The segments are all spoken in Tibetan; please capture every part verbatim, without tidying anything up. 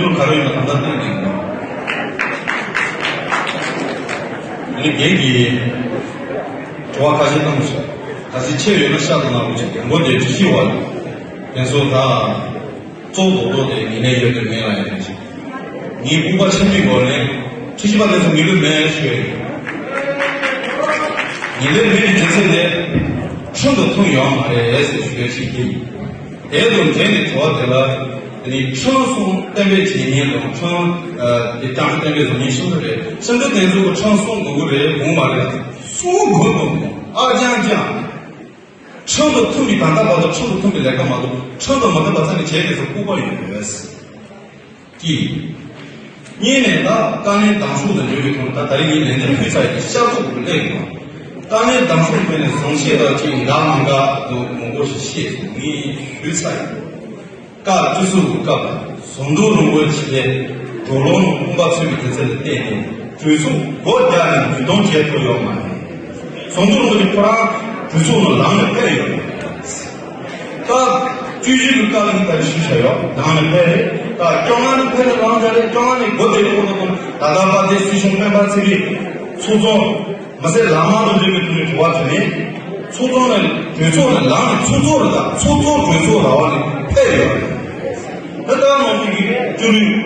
ཡོད་ག་རེ་ཡོད་ན་ད་ལྟ་བསྟན་གྱི་ཡོད། ཨ་ནི་རྒན་གྱིས་དྲི་བ་ཁ་ཤས་བཏང་སོང་། གལ་སྲིད་ཆེ་ཡོད་ན་ཤ་དང་ནག་པོ་ཅིག་རྒན་པོ་དེ་ཅི་ཤི་བ་རེད། དེ་ཚོ་ད་གཙོ་བོ་རྡོག་རྡོག་དེ་ངེས་ལེགས་ཡོད་དེ་མེད་ལ་ཡོད་དེ་ཅིག་ངའི་ལྐུགས་པ་ཆེན་པོའི་སྒོ་ནས་ཁྲི་ཤི་པ་དེ་ཚོ་ངེས་ལུགས་མེད་ཞུ་ཡ་ཡིན། ངེས་ལེགས་མེད་པའི་རྒྱུ་མཚན་དེ་ཁྲིམས་དང་མཐུན་ཡོད་མ་རེད་ཟེར་ཞུ་ཡ་ཅིག་ཡིན། དེ་དང་འབྲེལ་ནས་དྲི་བ་དེ་ལ། དེ་ནི་ཁྲིམས་སྲུང་གཏན་འབེབས་བྱེད་མཁན་དང་ཁྲིམས་ཨ་དེ་བསྐྱར་གཏན་འབེབས་བཟོ་མཁན་ཤིན་ཏུ་རེད། ཤིན་ཏུ་དེ་ཚོ་གི་ཁྲིམས་སྲུང་དགོས་ཀྱི་རེད་དགོས་མ་རེད་སྲུང་དགོས་དང་ཨ་ཅང་ཅང་། ཁྲིམས་དང་མཐུན་པའི་ད་ལྟ་བར་དུ་ཁྲིམས་དང་མཐུན་པའི་ལས་ཀ་མ་གཏོགས་ཁྲིམས་དང་མ་མཐུན་པ་ཚ་ནས་བྱས་དེ་ཚོ་ལྐུགས་པ་ཡོད་ཀྱི། གཉིས་ནས་ད་དཀའ་ལས་འདང་ཤོག་དང་འབྲེལ་བའི་ཐོག་ད་ད་རེས་ངས་ལན་འདེབས་ཕུལ་ཚར་ཡོད་ཤར་ཚོགས་ཀྱི་ལས་ཡིན་པ། དཀའ་ལས་འདང་ཤོག་མེད་ནས་བཟང་བཤད་ལ་ཅིག་འགག་མི་འགག་དུ་མང་པོ་ཞིག་བཤད་སོང་ངས་ཞུས་ཚར་ཡོད། སྐབས་བཅུ་གསུམ་གྱི་སྐབས་ཟམ་གདོང་རིན་པོ་ཆེ་གྲོ་ལོང་དཔུང་པ་ཚོས་ཀྱི་དུས་ཚོད་ལ་བརྟེན་ནས་གྲོས་ཚོགས་སྒོ་རྒྱག་ནས་ཉིས་སྟོང་བྱས་ཐུབ་ཡོད་མ་རེད། ཟམ་གདོང་རིན་པོ་ཆེ་ཁོ་རང་གྲོས་ཚོགས་ནང་ལངས་ནས་ཕེབས་ཡོད་མ་རེད། སྐབས་བཅུ་བཞི་གི་སྐབས་ལ་ད་ཞུ་བྱ་ཡོད་ནང་ནས་ཕེབས་རེད། ད་བཅོ་ལྔ་ནས་ཕེབས་ནས་ལངས་བྱ་རེད། བཅོ་ལྔ་ནས་སྒོ་དེ་ཁོ་ན་དང་ད་ལྟ་པ་དེ་སྲིད་གཞུང་སྨན་པ་ཚེ་རིང་ཚོགས་གཙོ། མ་ཟད་ལམ་ལྷོང་དང་འབྲེལ་བའི་ཐོག་ནས་དྲི་བ་དྲིས་ལན། ཚོགས་གཙོ་ནས་གྲོས་ཚོགས་ནས་ལངས་ནས་ཚོགས་གཙོ་རུ་དང་ཚོགས་གཙོ་གྲོས་ཚོགས་ར་བ་ནས་ཕེབས་ཡོད་རེད། ད་ལྟ་ནང་བཞིན་གྱི་བཅུ་དྲུག་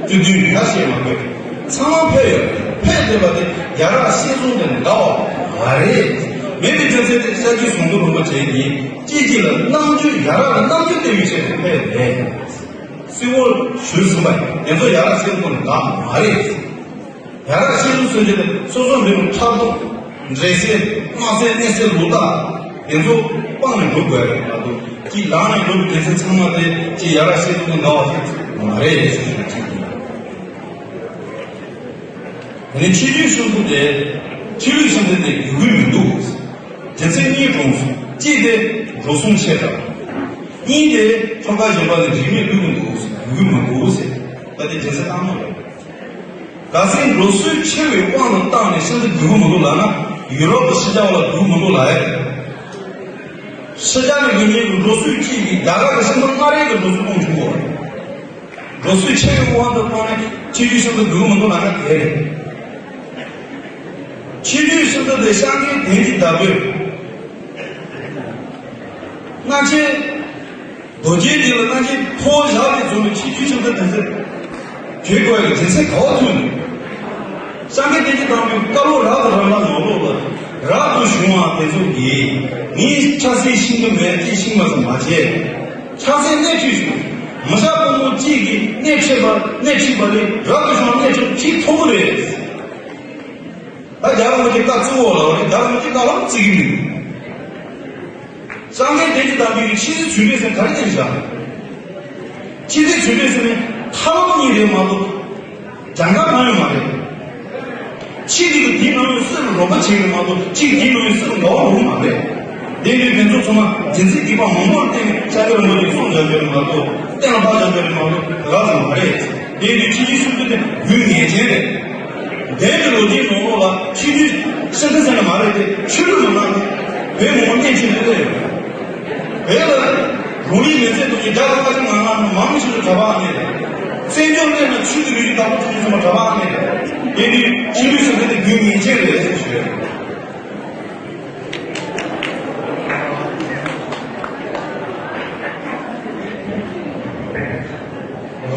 བཅུ་བདུན་ཁ་ཤས་མ་དགོས་ཚང་མ་ཕེབས་ཡོད་རེད། ཕེབས་བསྡད་པ་དེ་ཡ་རབས་བཤད་སྲོལ་དེ་འདྲ་བ་མ་རེད། མེད་པའི་རྒྱུ་མཚན་དེ་ཤར་རྒྱུད་ཟམ་གདོང་རིན་པོ་ཆེ་ཡིན་གཅིག་གཅིག་ལ་རྣམ་འགྱུར་ཡ་རབས་ལ་རྣམ་འགྱུར་སྟེར་བའི་ཆེད་དུ་ཕེབས་རེད། གསལ་བོར་ཞུས་ཟིན་པ་དེ་ཚོ་ཡ་རབས་བཤད་སྲོལ་དེ་འདྲ་མ་རེད། ཡ་རབས་བཤད་སྲོལ་ཟེར་རྒྱུ་དེ་སོ་སོ་འདི་མོ་ཕྲག་དོག་འདྲེ་སེ་དམག་སེ་གནས་སེ་ལོ་རྟགས་དེ་ཚོ་སྤང་ནས་འགྲོ་དགོས་རེད་མ་གཏོགས་ཅིག་ལངས་ནས་འགྲོ་བའི་སྡེ་ཚན་ཚང་མ་དེ་ཅིག་ཡ་རབས་བཤད་སྲོལ་དང་འགལ་བ་ཞིག་མ་རེད་ཞེས་ཞུ་རྒྱུ་ཡིན། དེ་ནས་ཕྱི་རྒྱལ་ཤིན་ཏུ་དེ་ཕྱི་ལུགས་ཤིན་ཏུ་དེ་དགོས་ཀྱི་མི་འདུག་རྒྱུ་མཚན་གཉིས་དྲངས་སོང་། གཅིག་དེ་འགྲོ་སོང་ཆེ་དྲགས། གཉིས་དེ་ཚོགས་ཁག་གཞན་པ་ལ་རིན་མེད་བླུག་གི་འདུག་དགོས་ཀྱི་མི་འདུག་ཟེར། ད་དེ་རྒྱུ་མཚན་ལྟ་མ་རེད། གལ་སྲིད་འགྲོ་སོང་ཆེ་བའི་དབང་དུ་བཏང་ནས་ཤིན་ཏུ་སྡུག་མི་འདུག་ལབ་ན་ཡུ་རོབ་ཀྱི་ཕྱི་རྒྱལ་བ་ལ་སྡུག་མི་འདུག་ལབ་ཡ། ཕྱི་རྒྱལ་ནས་དགོས་མཁན་གྱི་འགྲོ་སོང་གཅིག་གིས་རྒྱ་གར་གྱི་ཤིན་ཏུ་སྔ་རེད་ཀྱི་འགྲོ་སོང་གཏོང་ཆོག་གོ། འགྲོ་སོང་ཆེ་བའི་དབང་དུ་བཏང་ནས་ཕྱི་རྒྱལ་ཤིན་ཏུ་སྡུག་མི་འདུག་ལབ་ན་དེ་རེད། ཕྱི་རྒྱལ་ཤིན་ཏུ་དེ་ཤར་མཁན་དེ་གྱི་བདག་པོས། སྔ་ཕྱི། རྡོ་རྗེ་འདི་ལ་སྔ་ཕྱི་ཕོ་བཞག་སྟེ་བཟུང་བའི་ཕྱི་རྒྱལ་ཤིན་ཏུ་དེ་ཚེ། བྱེད་དགོས་ཡ་གི་རྒྱུ་མཚན་ག་བ་ཐུག་ནས། སངས་རྒྱས་བསྟན་བཅོས་དམ་པའི་བཀའ་སློབ་རབ་ཏུ་རིམ་པ་ནང་ལོགས་ལ་རབ་ཏུ་བྱུང་བ་དེ་ཚོ་གིས་ངས་ཆབ་སྲིད་ཤིན་ཏུ་མེད་ཅེས་ཤིང་མ་ཟིན་མ་བྱས། ཆབ་སྲིད་སྣེ་ཁྲིད་བྱུང་། མི་ཤ་ཕོ་མོ་གཅིག་གིས་སྣེ་ཁྲིད་པ་སྣེ་ཁྲིད་པ་ལས་རབ་ཏུ་བྱུང་བ་སྣེ་ཁྲིད་ཁྲིད་ཐུབ་ཀྱི་རེད། ད་རྒྱལ་བ་རིན་པོ་ཆེ་བཀའ་བརྩི་བོ་ལ་རེད། རྒྱལ་བ་རིན་པོ་ཆེ་བཀའ་ལ་བརྩི་གི་མིན། སངས་རྒྱས་བསྟན་བཅོས་དམ་པའི་གི་ཕྱི་སྲིད་ཚུལ་ཁྲིམས་ཟེར་ག་རེ་བསྟན་བཞག་ཕྱི་སྲིད་ཚུལ་ཁྲིམས་ཟེར་ནས་ཐབས་ལམ་གཉིས་རེད་མ་གཏོགས། གྱངས་ཁ་གང་ཡང་མ་རེད། ཕྱི་གི་དེའི་ནང་ཡོད་སྲིད་ལ་རོགས་པ་བྱེད་རེད་མ་གཏོགས་ཕྱི་གི་དེའི་ནང་ཡོད་སྲིད་ལ་འགལ་བ་རུང་མ་རེད། དེ་འདྲའི་དེ་ཚོ་ཚང་མ་རྒྱུ་མཚན་རྒྱས་པ་མང་པོར་བརྟེན་ནས་ཤཱཀྱ་རིན་པོ་ཆེས་གསུངས་བཞག་རྒྱུ་རེད་མ་གཏོགས་གཏན་ལ་ཕབ་བཞག་རྒྱུ་རེད་མ་གཏོགས་དེ་ག་ཙམ་མ་རེད། དེ་འདྲའི་ཕྱི་རྒྱལ་ཤིན་ཏུ་དེ་རྒྱུ་ངེས་ཅན་རེད། འདས་པའི་ལོ་རྒྱུས་ནང་ལོགས་ལ་ཕྱི་རྒྱལ་ཤིན་ཏུ་ཟེར་ན་མ་རེད་དེ་ཆོས་ལུགས་ནང་ན་བོད་མི་མང་གནས་ཆེན་དེ་རེད། བོད་ལ་རང་ལུས་མེར་སྲེག་གཏོང་མཁན་བརྒྱ་དང་ལྔ་བཅུ་ང་ལྔ་ནང་མང་ཆེ་ཤོས་གྲྭ་པ་ཨ་མེ་རེད། བཙན་བྱོལ་གནས་ན་ཆོས་ཀྱི་ལུགས་ཀྱི་བདག་པོ་བྱེད་མཁན་ཚང་མ་གྲྭ་པ་ཨ་མེ་རེད། དེ་ནི་ཕྱི་རྒྱལ་ཤིན་ཏུ་དེ་རྒྱུ་ངེས་ཅན་རེད་ཟེར་ཞུ་ཡ་རེད།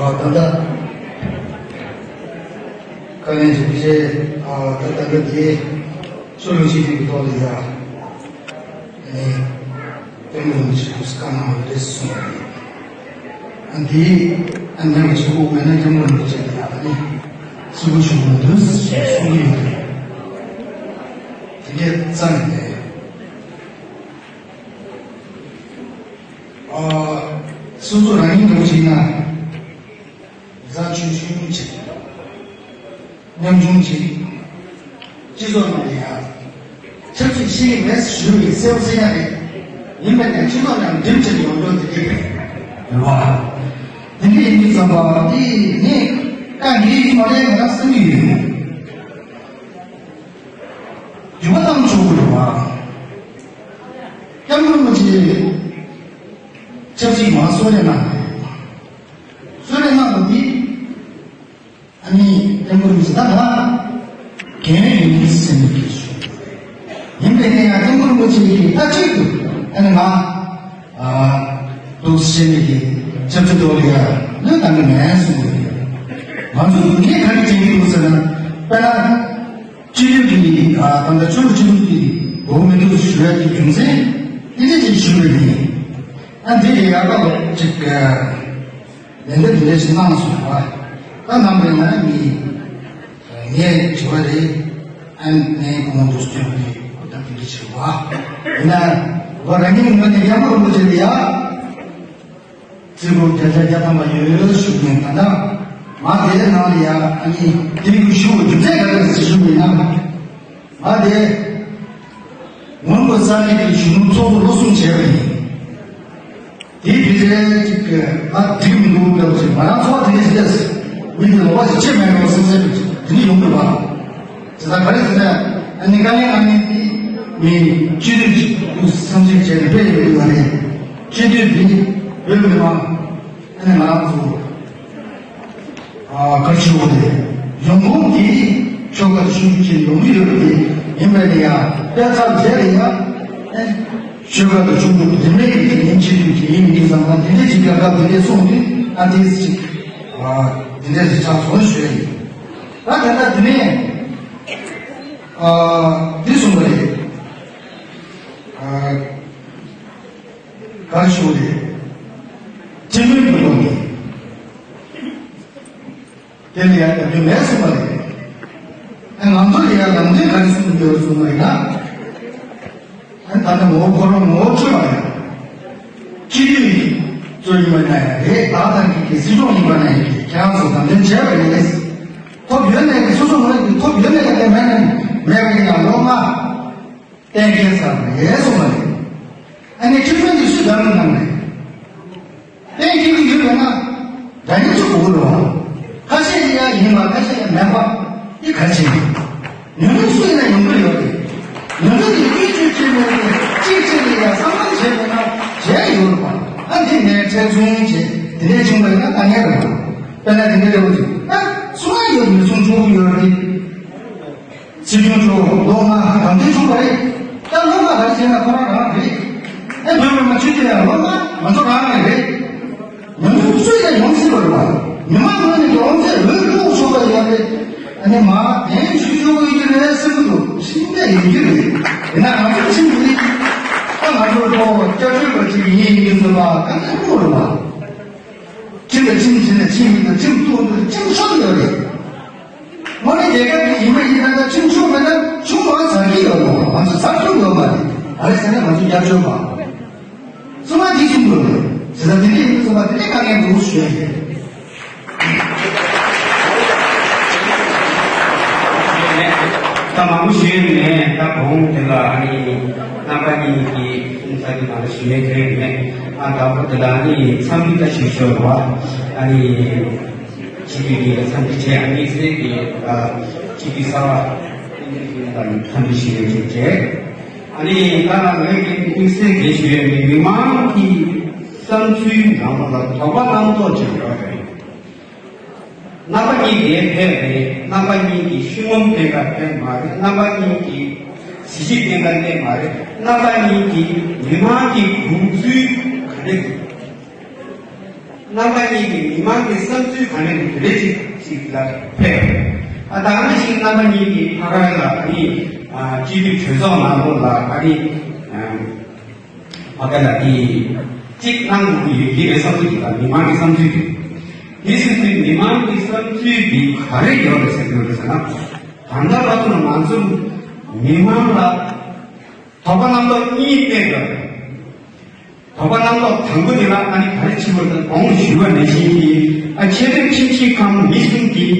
ཨ་ད་ལྟ་བཀའ་ལན་ཞིག་བྱས། ཨ་ད་ལྟ་འདི་ཆོས་ལུགས་ཆེད་དུ་ཐོག་ལ་ཡ་ནས་སྐྱབས་མགོན་རིན་པོ་ཆེས་བཀའ་གནང་བ་རེད་གསུངས་པ་རེད། ཨ་འདི་ཨ་འདི་ང་ཆོས་ལུགས་མེད་ན་སྐྱབས་མགོན་རིན་པོ་ཆེ་ལ་ཡ་ནི་གསོལ་པ་ཞུ་མི་འདུག་ཞེས་གསུང་གི་ཡོད་རེད། དེ་འདྲའི་རྩ་ནས་མེད། ཨ་སོ་སོ་རང་ཉིད་འདྲ་བོ་ཞིག་ན། བཟའ་ཆུ་ཆུ་ཆེ། ཉམ་ཆུང་ཆེ། སྤྱི་ཚོགས་ནང་ལ་ཡང་། ཆབ་སྲིད་ཤེས་ཀྱི་མེད་ཞུ་བའི་གསལ་པོ་གསལ་ཡ་རེད། ཡིན་པ་ནས་སྤྱི་ཚོགས་ནང་འགྲིམ་བྱེད་ཡོང་རྒྱུ་དེ་འགྲིག་རེད། རེད་བ། དེ་འདྲ་ཡིན་དུས་ཙམ་པ་འདི་ངས་བཀའ་འདི་ཡིན་མ་རེད་ང་རང་བསམ་གྱི་ཡོད། རྒྱུ་མ་བཏང་ཆོག་གི་རེད་བ། སྐྱབས་མགོན་རིན་པོ་ཆེ་ཆབ་སྲིད་མ་གསོལ་རས་གནང་རེད། གསོལ་རས་གནང་བ་འདི་ ནི་སྐྱབས་མགོན་རིན་པོ་ཆེ་ད་ང་རྒན་ཡིན་ཟེར་ནས་ཞུ། ཡིན་པས་ན་ཡང་སྐྱབས་མགོན་རིན་པོ་ཆེ་གིས་མཐའ་གཅིག་ཏུ་ཨ་ནི་ང་ཨ་འདུག་ཟེར་ནས་ཀྱི་སྐྱབས་བཅོལ་ཐོག་ལ་ཡ་ལོས་གཏང་གི་མེད་གསུངས་པ་རེད། ང་ཚོ་འདི་གས་ག་རེ་བྱེད་ཀྱི་འདུག་ཟེར་ན། དཔེར་ན། སྤྱི་འཐུས་ཀྱི་ཨ་ད་ལྟ་ཆོས་ལུགས་སྤྱི་འཐུས་ཀྱི་འགོ་མི་འདུག་ཞུ་ཡ་གི་རྒྱུ་མཚན་དེ་འདྲ་ཅིག་ཞུ་བ་ཡིན། ཨ་འདི་ལས་ཡག་པ་ཅིག་ལན་འདེབས་འདི་འདྲ་ཞིག་གནང་སོང་བ། ད་གནང་བས་ན་ངས་ངས་དྲི་བ་རེད། ཨ་ངས་གོང་དུ་སྟོན་པ་རེད། ཁོ་ད་འདི་འདྲ་བྱེད་བ། ཡིན་ན་བ་རང་ཉིད་ངོས་ནས་ཡག་པོ་རུ་བྱེད་ཡ། རྩིས་འཁོར་བརྒྱ་ཆ་བརྒྱ་ཐམ་པ་ཡོད་ཞུ་མཁན་ད་ལྟ་མ་དེའི་ནང་ལ་ཡ་ཨ་ནི་དེ་རིགས་ཞུ་བའི་རྒྱུ་མཚན་ག་རེ་ཞུ་མིན་ན། མ་དེ་ངོ་མ་ས་གནས་ཀྱི་གཞོན་ནུ་ཚོགས་གཙོ་ལོ་གསུམ་བྱས་པ་ཡིན། དེའི་དེ་རེད་ཅིག་གི་ང་འགྲིག་མི་འདུག་སྐབས་ཅིག་ང་རང་ཚོ་དེ་རེད་ཟེར་མི་དེ་ལོ་བ་ཞིག་ཅེས་མེད་པ་སེམས་ཚེ་དེ་ནི་ཡོང་དགོས་པ། དེ་ལ་ག་རེ་ཟེར་ན། ཨ་ནི་དཀའ་ངལ་ཨ་ནི་དེ་མི་སྤྱི་འཐུས་ཀྱི་སྐུ་སེམས་ཅན་བྱས་ནས་སྤེལ་ཡོད་པ་རེད། སྤྱི་འཐུས་དེ་བོད་མི་མང་ཨ་ནི་ང་རང་ཚོ་ཨ་ག་ཆེ་བོ་རེད། ཡོང་ཁུངས་དེ་ཆོལ་ཁ་དང་ཆོས་ལུགས་ཀྱི་ཡོང་གི་ཡོད་པ་དེ་ཡིན་པ་དེ་ཡང་དཔེ་ཚབ་བྱས་ལ་ཡང་ཨ་ཆོལ་ཁ་དང་ཆོས་ལུགས་རིས་མེད་ཀྱི་དེ་ཡིན་སྤྱི་འཐུས་ཀྱི་ཡིན་མི་ཡིན་བསམ་ན་དེ་འདྲས་ཀྱི་རྒྱལ་ཁབ་དེ་འདྲས་སོང་དུས་ཨ་དེ་ཅིག་ཨ་དེ་འདྲས་ཀྱི་ཆགས་སོང་ཞུ་ཡ་ཡིན། ད་དེ་ལྟ་དེ་ནས། ཨ་འདི་གསུངས་པ་རེད། ཨ་ག་རེ་ཞུ་རེད། སྤྱི་མོས་ཀྱི་ལོ་ནི་དེ་ལ་ཡང་རྒྱབ་སྐྱོར་མེད་གསུངས་པ་རེད། ཨ་ང་ཚོ་ལ་ཡང་ནང་དོན་ག་རེ་གསུངས་འདུག་གསུངས་པ་ཡིན་ན། ཨ་ད་ལྟ་ངོ་བོ་ཁོ་རང་ངོ་བོ་ཆོད་པ་རེད། སྤྱི་འཐུས་གཙོ་ཡིན་པ་ན་ཡང་རེད། ད་ཐང་གི་གི་སྲིད་སྐྱོང་ཡིན་པ་ན་ཡང་རེད། ཁྱེད་རང་ཚོ་དམ་འཛིན་བྱས་པ་རེད། ཐོབ་ཡོད་ནས་ཀྱི་སོ་སོ་ངོས་ཀྱི་ཐོབ་ཡོད་ནས་ཀྱི་མེད་ན་མེད་པ་ཡིན་ཡང་ལོ་ལྔ་གཏན་འཁེལ་ཚར་བ་རེད་གསུངས་པ་རེད། ཨ་ནི་ཁྲིམས་དཔོན་གྱིས་སུས་བདམས་གནང་རེད། གཏན་འཁེལ་གྱི་ཡོད་པ་ན་འདྲ་མཉམ་གྱི་གོ་བོ་རེད་བ། ཁ་ཤས་ཡིན་ཡང་ཡིན་པ་ཁ་ཤས་ཡང་མེད་པ་འདི་ག་རེ་བྱེད་ནས། ཉོ་མི་སུ་ཡིན་ན་ཡོང་གི་ཡོད་རེད། ཉོ་མི་ཡིས་བཀོལ་སྤྱོད་བྱེད་མེད་པའི་གཅིག་གཅིག་ལ་ཡང་བསམ་བློ་བྱས་པ་ན་བྱས་ཡོད་རེད་བ། ཨ་འདི་ནས་ཁྲལ་ཚུང་བྱས་དེ་འདྲས་བྱུང་བ་ཡིན་ན་དཀའ་ངལ་རེད་བ། དཔེར་ན་དེ་འདྲ་རེད་བ་ཅིག་ཨ་སུ་ང་ཡོད་མི་སུང་ཆུང་ཡོད་རེད། སྲིད་སྐྱོང་མཆོག་ལོ་ལྔ་དམ་འཛིན་བྱུང་བ་རེད། ད་ལོ་ལྔ་ག་རེ་བྱས་ན་ཁོ་རང་རང་རེད། ཨེ་བོད་པའི་མི་ཆོས་དེ་ཡང་ལོ་ལྔ་ང་ཚོ་རང་རེད་རེད། མི་ཚོ་སུ་ཡང་ཡོང་སྲིད་པ་རེད་བ། མི་མང་ངོས་ནས་ཡོང་ཚེ་འོས་བླུག་ཆོག་པ་ཡོད་རེད། ཨ་ནི་མ་དེང་ཆུ་ཆོག་གི་ཡོད་རེད་སེམས་འདུག་ཤིན་ཏུ་ཡོང་གི་རེད། ཡིན་ན་ང་ཚོ་ཁྲིམས་འདི་ད་ང་ཚོ་ལོ་སྐྱབས་བཅོལ་བ་ཅིག་ཡིན་ཡིན་ཟེར་བ་ག་ནས་ལོ་རེད་བ། ཁྱིམ་དང་ཁྱིམ་བྱས་ནས་ཁྱིམ་ཡིན་དང་ཁྱིམ་ཐུག་འདུག་ཁྱིམ་ཤོར་ཡོད་རེད། དངོས་གནས་རྒྱལ་ཁབ་ཀྱི་ཡིན་པ་ཡིན་ན་ད་ཁྲིམས་ཆུང་མེད་ན་ཆུང་བ་ཚར་གྱི་ཡོད་རེད། ང་ཚོ་ཚར་ཐུབ་ཡོད་མ་རེད། ཨ་རེ་ཟེར་ན་ང་ཚོ་རྒྱབ་སྐྱོར་པ། སུ་མ་འདི་གསུང་དགོས་རེད། བྱས་ཙང་འདི་འདྲ་ཡིན་ཙང་མ་འདི་འདྲའི་དཀའ་ངལ་འདུག་ཞུ་ཡ་ཡིན། ད་མང་པོ་ཞུས་ནས་ད་གོང་དེ་ལ་ཨ་ནི་རྣམ་པ་གཉིས་ཀྱིས་ཁུངས་ས་ཀྱི་ནང་ལ་ཞུ་ཡས་དེ་རེད་མེད། ཨ་ད་བར་དེ་ལ་ཨ་ནི་འཚམས་འདྲི་ད་ཞུ་ཞོར་བ་ཨ་ནི། སྤྱི་འཐུས་ཀྱི་འཚམས་འདྲི་བྱས། དམིགས་བསལ་གྱི་ཨ་སྤྱི་འཐུས་གསར་པ་འཚམས་འདྲི་ཞུ་ཡས་ཅིག་བྱས། ཨ་ནི་ད་ངས་ཀྱི་དམིགས་བསལ་གྱི་ཞུ་ཡས་ནི་མི་མང་གི་བསམ་ཚུལ་ནང་ལ་དོགས་པ་རྣམ་རྟོག་ཅིག་ཡོད་རེད། རྣམ་པ་གཉིས་ཀྱིས་ཕེབས་རེད། རྣམ་པ་གཉིས་ཀྱིས་ཤུགས་སྣོན་ཐེབས་པ་ཕེབས་མ་རེད། རྣམ་པ་གཉིས་ཀྱིས་གཟི་བརྗིད་ལྡན་པ་ལས་མ་རེད། རྣམ་པ་གཉིས་ཀྱིས་མི་མང་གི་དགོངས་ཚུལ་ག་རེ་རེད། རྣམ་པ་གཉིས་ཀྱིས་མི་མང་གི་བསམ་ཚུལ་ག་རེ་རེད་དེ་འདྲ་ཅིག་ཅིག་ལ་ཕེབས། ཨ་ད་ནི་ཞིག་རྣམ་པ་གཉིས་ཀྱིས་ཕ་ག་ལ་ཨ་ནི་སྤྱི་འཐུས་གྲོས་ཚོགས་ནང་ལོགས་ལ་ཨ་ནི། ཕ་ག་ལ་དེ་གཅིག་གནང་དགོས་ཀྱི་ཡོད་ཀྱི་རེད་བསམ་ཚུལ་གྱི་ལ་མི་མང་གི་བསམ་ཚུལ་དེ། དེ་ཟེར་དུས་མི་མང་གི་བསམ་ཚུལ་དེ་ག་རེ་ཡོད་རེད་ཟེར་དགོས་རེད་ཟེར་ན། ད་ལྟ་བར་དུ་ང་ཚོ་མི་མང་ལ་དོགས་པ་རྣམ་རྟོག་གཉིས་སྟེར་དགོས་རེད། དོགས་པ་རྣམ་རྟོག་དང་པོ་དེ་ལ་ཨ་ནི་ག་རེ་བྱེད་དགོས་རེད། གོང་ཞུས་པ་ནང་བཞིན་གྱི་ཨ་ཆེས་མཐོའི་ཁྲིམས་ཞིབ་ཁང་མི་གསུམ་གྱིས་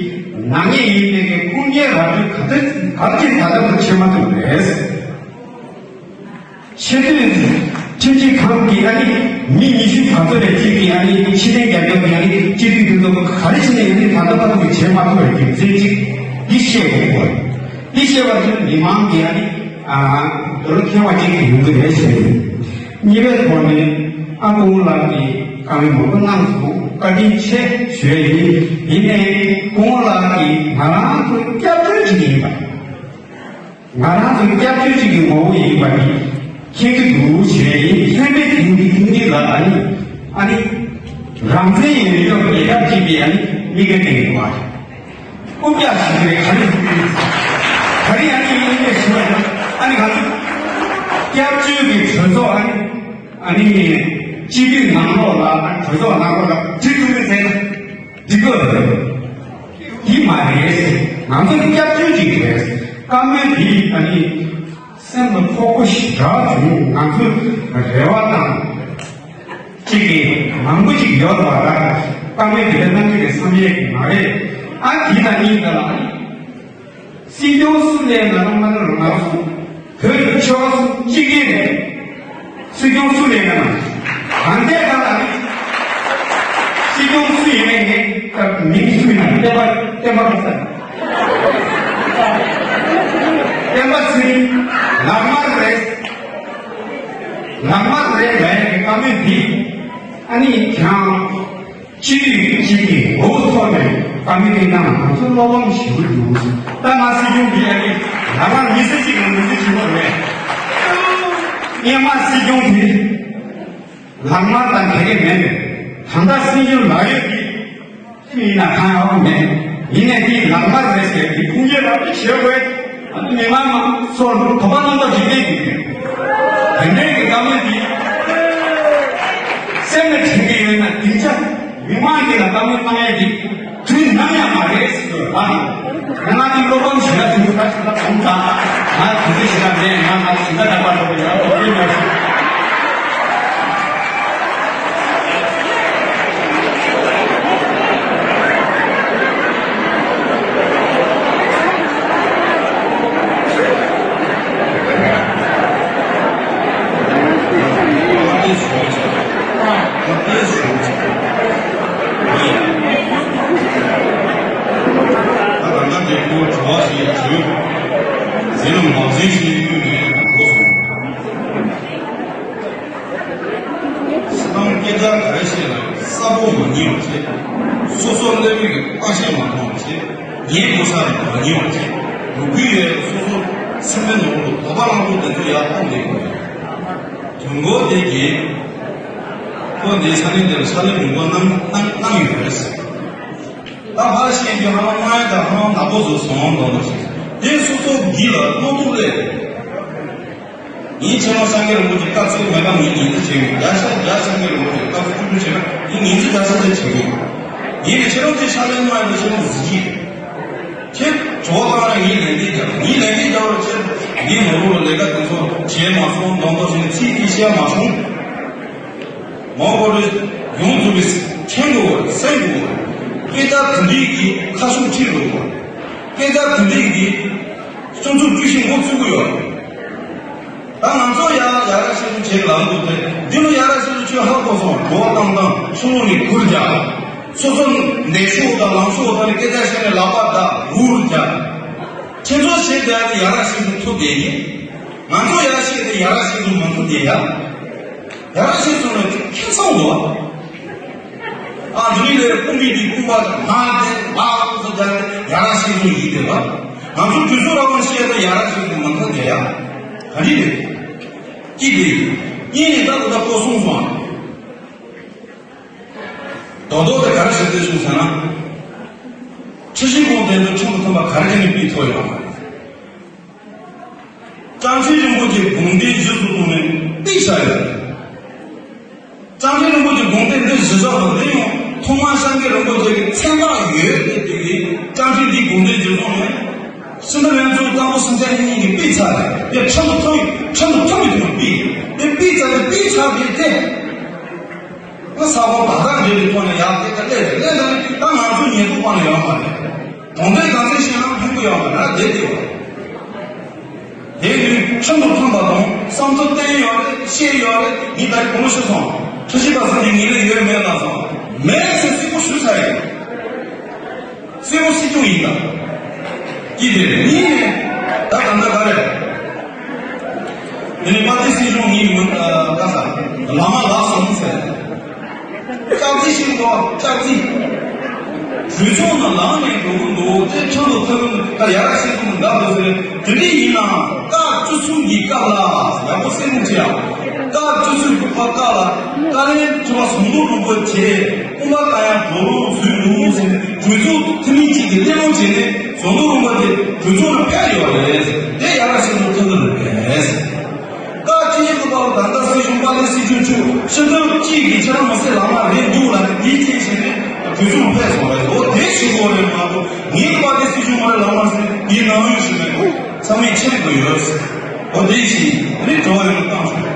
ནག་ཉེས་ཡིན་པའི་གི་ཁུངས་སྐྱེལ་ར་སྤྲོད་ག་ཚོད་ག་ཚོད་ད་ལྟ་བར་བྱེད་མ་ཐུབ་པ་རེད། ཆེས་མཐོའི་ཁྲིམས་ཞིབ་ཁང་གིས་ཨ་ནི་མི་ཉི་ཤུ་ག་ཚོད་རེ་གཅིག་གིས་ཨ་ནི་ཕྱི་རྟེན་རྒྱབ་སྐྱོར་གྱིས་ཨ་ནི་སྤྱི་འཐུས་འདི་ཚོ་ག་རེ་བྱས་ནས་ཨ་ནི་ད་ལྟ་བར་དུ་བྱས་མ་ཐུབ་པའི་རྒྱུ་མཚན་གཅིག་འདི་ཤེས་དགོས། འདི་ཤེས་པ་དེ་མི་མང་གིས་ཨ་ནི་ཨ་འདོད་བློ་ཁེངས་པ་གཅིག་ཡོང་གི་རེད་ཞེས། གཉིས་པའི་ཐོག་ནས་ཨ་སྐུ་ངོ་ལགས་ཀྱིས་བཀའ་མོལ་མང་པོ་གནང་སོང་། བཀའ་དྲིན་ཆེ་ཞུ་ཡ་ཡིན། ཡིན་ནའི་སྐུ་ངོ་ལགས་ཀྱི་ ང་རང་ཚོའི་སྐྱབས་བཅོལ་གཅིག་གི་ངོ་བོ་ཡིན་པ་དེ་མཁྱེན་གྱི་འདུག་ཞེས་ཡིན། མཁྱེན་པའི་དེང་འདི་དེང་འདི་ལ་ཨ་ནི་ཨ་ནི་རང་བཙན་ཡོད་ཡོད་རྒྱལ་ཁབ་ཅིག་གི་ཨ་ནི་མིག་དཔེ་སྟོན་གྱི་འདུག་བ། རྐུབ་བཀྱག་བྱེད་ཀྱི་རེད། ག་རེ་ག་རེ་ཡང་ཅིག་ཡིན་པའི་ཞུ་བ་ཡང་ཨ་ནི་ག་ཚོད་སྐྱབས་བཅོལ་གྱི་གྲོས་ཚོགས་ཨ་ནི་ཨ་ནི་སྤྱི་འཐུས་ནང་ལོགས་ལ་གྲོས་ཚོགས་ནང་ལོགས་ལ་འབྲི་ཐུབ་མིན་ཟེར་ན་འགྲིག་གི་རེད། འདི་མ་རེད། ང་ཚོ་སྐྱབས་བཅོལ་ཅིག་རེད། བཀའ་མོལ་འདི་ཨ་ནི་སེམས་ལ་ཕོག་པོ་ཞེ་དྲག་བྱུང་། ང་ཚོའི་རེ་བ་དང་ཅིག་གི་མང་པོ་ཅིག་ཡོད་པ་ལ་བཀའ་མོལ་འདི་ལ་གནང་རྒྱུ་གི་བསམ་ཡས་ཀྱི་མ་རེད། ཨ་འདི་ལ་གཉིས་ཀ་ལ་སྲིད་སྐྱོང་སུ་ལས་ང་རང་མ་ནོར་ང་སོང་། བོད་ཀྱི་ཆོལ་ཁ་གཅིག་གིས་རེད། སྲིད་སྐྱོང་སུ་ལས་ང་ནང་། གང་ལྟར་གང་ལ་རེད། སྲིད་སྐྱོང་སུ་ཡིན་ནའི་ངས་ད་མིང་སུ་ཡིན་ན་བསྟན་པ་བསྟན་པ་རེད་ཟེར། བསྟན་པ་ཚེ་རིང་ལག་དམར་རེད། ལག་དམར་རེད་ལབ་ཡག་གི་བཀའ་མོལ་འདི་ཨ་ནི་ཁྱེད་རང་སྤྱི་འཐུས་གཅིག་གི་ངོ་བོ་ཐོག་ནས་བཀའ་མོལ་གནང་ན་ང་ཚོ་བློ་ཕམ་ཞེ་པོ་འདུག་ད་ང་སྲིད་སྐྱོང་འདི་ཡ་གི་ལ་ང་མི་སེར་གཅིག་གི་མི་སེར་གཅིག་པོ་རེད། སྔོན་མ་སྲིད་སྐྱོང་དེ་ལག་དམར་དང་ག་གེ་མེད་པས། ད་ལྟ་སྲིད་སྐྱོང་ལག་ཡོད་ཀྱི་ཡིན་ན་གང་ཡང་མེད། ཡིན་ནའི་དེ་ལག་དམར་རེད་ཟེར་དེ་ཁུངས་སྐྱེལ་རག་པ་བྱེད་དགོས། ཨ་ནི་མི་མང་མང་ཚོར་དོགས་པ་རྣམ་པ་འཇིག་རྟེན་གྱི་དེ་འདྲའི་གི་བཀའ་མོལ་འདི་སེམས་ལ་དྲན་གྱི་ཡོད་ན་སྡིངས་ཆ་མི་མང་གི་ལ་བཀའ་མོལ་གནང་ཡས་འདི་དུས་ནམ་ཡང་མ་རེད་ཟེར་དགོས་པ། ང་ང་འདི་བློ་ཕམ་ཞེ་དྲག་བྱུང་འདུག་ད་ཞེ་དྲག་གོང་དང་ང་དུས་ཚོད་ཞེ་དྲག་མེད། ང་ང་ཞེ་དྲག་འདྲ་པར་འགྲོ་གི་ཡོད། འོ་དེ་འདྲ་ཞིག་སེམས་སྐད་ཆ་ག་རེ་བཤད་ན་གསལ་པོ་མ་ཉན་པ་བྱེད། སོ་སོ་ཀླད་མེད་ཀྱི་གཏམ་བཤད་མ་གཏོང་བ་བྱེད། ཉན་དགོས་ས་རེད་མ་ཉན་པ་བྱེད། ལོ་རྒྱུས་ཡོད་སོ་སོ་སེམས་པའི་ནང་དུ་དོགས་པ་རང་དུ་དེ་ཚོ་ཡར་གཏོང་བསྡད་དགོས། དོན་གོ་དེ་གྱིས་ཁོ་འདི་ས་གནས་འདིར་ཕྱག་ལས་མང་པོ་གནང་གནང་གནང་ཡོད་རེད། ད་ཕར་བཤད་རྒྱུ་ཧ་ལམ་ང་ཡང་ད་ཧ་ལམ་ནག་པོ་བཟོ་སོང་མདོག་མདོག་བྱེད། དེ་སོ་སོ་འདི་ལ་བློ་ཐུག་ལས། ངའི་ཆེ་མ་སངས་རྒྱས་རིན་པོ་ཆེ་བཀའ་བརྩི་མེད་པ་ངས་ཉན་རྩིས་བྱེད་ཀྱི་ཡོད། རྒྱལ་སྲས་རྒྱལ་སངས་རྒྱས་རིན་པོ་ཆེ་བཀའ་བརྩི་བཅུ་དྲུག་བྱེད་ན་ངས་ཉན་རྩིས་རྒྱལ་སྲས་རྩིས་བྱེད་ཀྱི་ཡོད། ངས་ནི་ཁྱེད་རང་ཚོའི་ཕྱག་ལས་གནང་ཡོད་ན་ཁྱེད་རང་གཟི་བརྗིད། ཁྱེད་གྲོགས་བཏང་ན་ངས་ལན་འདེབས་རྒྱག་ངས་ལན་འདེབས་རྒྱག་པར་ཁྱེད་ངས་ནོར་བུ་ལ་ལས་ཀ་དེ་ཚོ་བྱས་མ་སོང་མདོག་མདོག་བྱས་ནས་ཚིག་གཅིག་བཤད་མ་བྱུང་། མ་འོངས་པར་ཡོངས་རྫོགས་པའི་མཁྱེན་དགོས་པ་སེམས་དགོས་པ། སྐད་ཆ་དེ་འདྲའི་གི་ཁ་ཤུགས་ཁྲིད་དགོས་པ། སྐད་ཆ་དེ་འདྲའི་གི་སྤྱི་ཚོགས་བརྒྱུད་བཤད་འགོ་ཚུགས་ཀྱི་ཡོད། ད་ང་ཚོ་ཡ་ཡ་ར་ཤེས་རུ་བྱེད་ལམ་འདུག་སྟེ་འདི་ལོ་ཡ་ར་ཤེས་རུ་ཆོས་ཧ་གོ་སོང་། གྲོགས་བཏང་བཏང་ཆུང་ངུ་ནས་གུར་རྒྱག་སོ་སོ་འདས་ཤོག་དང་ལངས་ཤོག་དང་ནས་སྐད་ཆ་བཤད་ནས་ལག་པ་བརྡབ་གུར་རྒྱག་ཁྱེད་ཚོ་བྱེད་བསྡད་ཡ་ཡ་ར་ཤེས་རུ་ཐུག་བསྡད་ཡིན། ང་ཚོ་ཡ་ར་ཤེས་དེ་ཡ་ར་ཤེས་རུ་མ་ཐུག་བསྡད་ཡ། ཡ་ར་ཤེས་རུ་ལ་ཁྱད་མཚར་འདུག་ཨ་འདི་ནི་ལས་ཀུན་གྱི་འདི་ཀུན་པ་མ་དེ་མ་ཀུན་སུ་རྒྱག་སྟེ་ཡ་ར་ཤེས་རུ་ཡིན་བསྡད་པ། ང་ཚོ་དུས་ཚོད་རང་དབང་བཤད་དེ་ཡ་ར་ཤེས་རུ་མ་ཐུག་བསྡད་ཡ། ག་འདི་རེད། ཀྱི་དེ། གཉིས་ནས་ད་ལྟ་ད་ཁོ་གསུངས་སོང་ཨ། རྡོག་རྡོག་དེ་ག་རེ་བྱས་ཏེ་བྱུང་ཟེར་ན། ཁྲི་ཤིང་ཁོང་དེ་ཚོ་ཁྲི་མོ་ཐམ་པ་ག་རེ་བྱས་ནས་ཕུད་ཐུབ་ཡོང་བ་རེད། ལྕམ་ཆེན་རིན་པོ་ཆེ་དགོངས་དོན་གཞི་བཟུང་གཏོང་ནས་དཔེ་བྱ་ཡོད་རེད། ལྕམ་ཆེན་རིན་པོ་ཆེ་དགོངས་དོན་འདི་གཞི་བཞག་ཏུ་འདི་ཡང་ཐོག་མར་སངས་རྒྱས་རིན་པོ་ཆེ་གི་མཚན་རྟགས་ཡོད་དེ་དེ་གི་ལྕམ་ཆེན་འདིའི་དགོངས་དོན་གཞི་བཟུང་ནས་སྲིད་འདི་ལྷན་ཚོགས་གཙང་པོ་སེམས་ཅན་གཉིས་ཀྱི་དཔེ་བྱ་རེད། དེ་ཁྲིམས་མཐུན་ཁྲིམས་མཐུན་པའི་ཐོག་ནས་དཔེ་དེ་དཔེ་བྱ་དེ་དཔེ་བྱ་དེ་དེ། ང་ས་གོང་བར་ཐག་འབྲེལ་བའི་ཐོག་ནས་ཡར་དེ་ལྟར་སླེབས་རེད། སླེབས་ད་ནི་ད་ང་ཚོ་ཉེས་འཛུགས་པ་ནས་ཡོང་བ་རེད། གྲོང་སྡེ་གང་ཚེ་ཤེས་ན་ཕན་གི་ཡོང་བ་རེད། བསྡད་དེ་བ། དེ་ཡིན་དུས་ཁྲིམས་དང་མཐུན་པ་དང་བསམ་ཚུལ་བསྟན་ཡོད་རེད། བཤད་ཡོད་རེད། ངས་ད་རེས་གོང་ཞུས་སོང་། ཁྲི་ཤིས་པ་ཚོ་གི་ངེས་ལེགས་ཡོད་མེད་ལ་སོང་མེད་ཟེར་གསལ་པོ་ཞུས་ཚར་ཡོད། གསལ་པོ་སྲིད་སྐྱོང་ཡིན་ད། ཀྱི་དེ་རེད། གཉིས་ནས་ད་གང་ལྟར་ག་རེད། དེ་ནས་དཔལ་ལྡན་སྲིད་སྐྱོང་ངའི་མི་ཨ་ད་ས་བླ་མ་ལགས་སོང་ཟེར། སྐྱག་རྫི་ཞིག་འདུག་སྐྱག་རྫི། གྲོས་ཚོགས་ནང་ལངས་ནས་འགྲོ་གི་འདུག་དེ་ཁྲིམས་ལ་མཐུན་ད་ཡ་ར་ཤེས་སུ་ འདུག་ཟེར། དེ་འདྲ་ཡིན་ན་སྐབས་བཅུ་གསུམ་གྱི་སྐབས་ལ་ཡག་པོ་གསན་རོགས་བྱེད་ཨ། སྐབས་བཅུ་གསུམ་གྱི་སྐབས་ལ་ཏཱ་ལའི་ཁྲི་པ་ཟམ་གདོང་རིན་པོ་ཆེ་སྐུ་པར་བཏང་ཡ་དོགས་སློང་བཟོས་འདུག་ཟེར་ནས་གྲོས་ཚོགས་འཐུས་མི་གཅིག་གིས་གླེང་སློང་བྱས་ནས་ཟམ་གདོང་རིན་པོ་ཆེ་གྲོས་ཚོགས་ནང་ཕེབས་ཡོད་རེད། དེ་ཡག་ར་ཤིན་ཏུ་ཐུགས་ཁུར་རེད། སྐབས་བཅུ་གཉིས་པའི་སྐབས་ལ་ད་ལྟ་སྲིད་སྐྱོང་དཔལ་ལྡན་སྲིད་སྐྱོང་མཆོག་སྤྱི་ཟླ་གཅིག་གི་ཕྱི་ཟླ་མ་སེར་ལམ་ལ་རེད་འདུག་ལ་ནི་དེའི་རྗེས་ཟིན་ནས་གྲོས་ཚོགས་ཕེབས་སོང་བས། འོ་དེ་ཞིག་གོ་རེད་མ་གཏོགས་ངའི་དཔལ་ལྡན་སྲིད་སྐྱོང་མ་རེད་ལམ་ལ་ཟིན་ངའི་ནང་ཡོད་ཞིག་མེད། ཚང་མས་ཆེད་དུ་ཡོད། འོ་དེ་ཞིག་རེད་འགྲོ་བ་ཡོད་བཏང་ཞིག